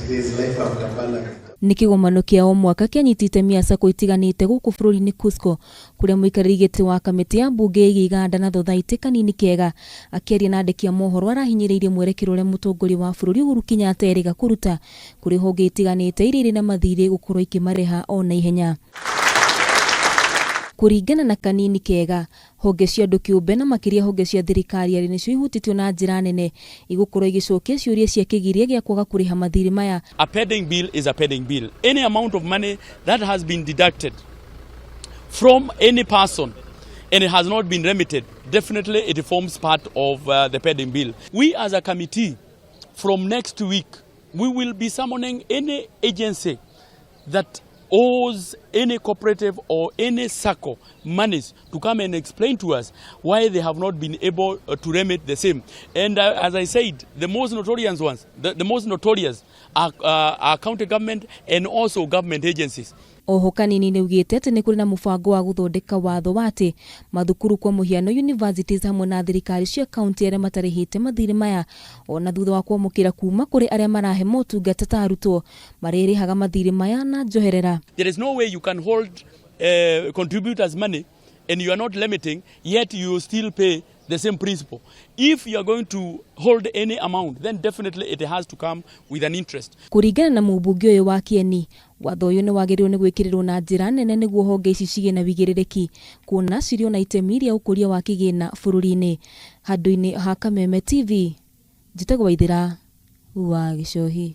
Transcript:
There is life after parliament. Nĩ kĩgomano kĩa o mwaka kĩanyitĩte itemi a SACCO itiganĩte gũkũ bũrũri-inĩ KUSCCO, kũrĩa mũikarĩri gĩtĩ wa kamĩtĩ ya mbunge ĩgiĩ iganda na thothaitĩ Kanini Kega akĩaria na andĩki a mohoro arahinyĩrĩirie mwerekera ũrĩa mũtongoria wa bũrũri Uhuru Kenyatta erĩga kũruta kũrĩ honge itiganĩte iria irĩ na mathirĩ gũkorwo ikĩmarĩha o na ihenya. Kũringana na Kanini Kega, honge cia andũ kĩũmbe na makĩria honge cia thirikari arĩ nĩcio ihutĩtio na njĩra nene igũkorwo igĩcokia ciũria cia kĩgiria gĩa kwaga kũrĩha mathirĩ maya. A pending bill is a pending bill. Any amount of money that has been deducted from any person and it has not been remitted, definitely it forms part of the pending bill. We as a committee, from next week, we will be summoning any agency that owes any cooperative or any SACCO monies to come and explain to us why they have not been able to remit the same. And as I said, the most notorious ones, the most notorious are county government and also government agencies. Oho Kanini nĩ augĩte atĩ nĩ kũrĩ na mũbango wa gũthondeka watho wa atĩ mathukuru, kwa mũhiano universities, hamwe na thirikari cia kaunti arĩa matarĩhĩte mathirĩ maya ona thutha wa kwamũkĩra kuma kũrĩ arĩa marahe motungata ta arutwo marĩrĩhaga mathirĩ maya na njoherera. There is no way you can hold contributors' money and you are not limiting, yet you still pay the same principle. If you are going to hold any amount, then definitely it has to come with an interest. Kũringana na mũmbunge ũyũ wa Kieni, watho ũyũ nĩ wagĩrĩirwo nĩ gwĩkĩrĩrwo na njĩra nene nĩguo honge ici cigĩe na wĩigĩrĩrĩki kuona cirĩ ona itemi rĩa ũkũria wa kĩgĩna bũrũri-inĩ. Handũ-inĩ ha Kameme TV, njĩtagwo Waithĩra wa Gĩcohi.